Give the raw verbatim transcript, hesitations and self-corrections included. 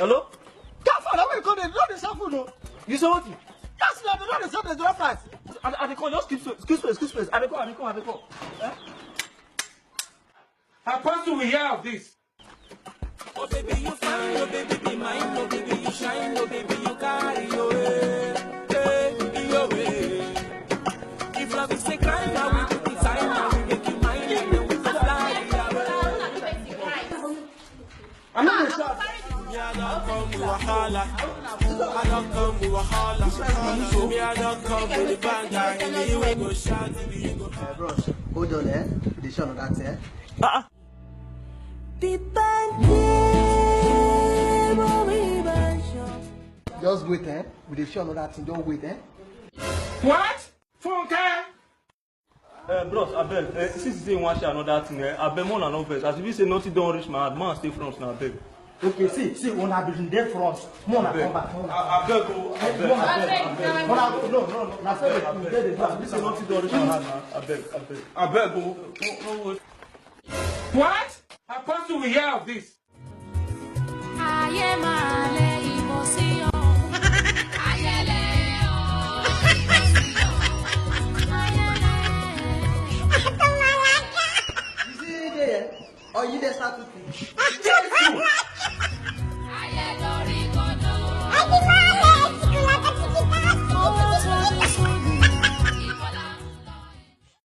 Hello? Careful, na where you come dey, no dey sell food o. You say wetin? Yes, na the no dey sell the jollof rice. I, I dey come, just keep space, keep space, keep space. I dey come, I dey come, I dey come. Eh? Apostle, we hear of this. Oh baby, you fine, oh baby, be mine, oh baby, you shine, oh baby, you carry your way, hey, your way. If love is a crime, I will do the time, I will make you mine, and then we go fly away. I'm not a shot. Me, I don't come with wahala. I don't come with wahala. Me, I don't come with the bang, and you will go shout, you will go. Uh, bros, hold on, eh? They show that, eh? Ah, ah. The band name of Ibadan. Just wait, eh? We dey show another thing. Just wait, eh? What? Funke? Eh, bros, abeg, eh, since you say you wan share another thing, eh, abeg, make una no vex. As e be say nothing don reach my hand, make I stay front na, abeg. Okay, see, see, una be dey front. Make una come back, make una. A-, abeg o, abeg, abeg, abeg. Una go, no, no, no, na so we dey do am. As e be say nothing don reach my hand na, abeg, abeg. Abeg o, no, no wait. What? Apostle, we hear of this. Ayé máa lé ìbò sí o. Ayé lé o, ìbò sí o. Ayé lé. You see there, or you dey start to think? Jesus!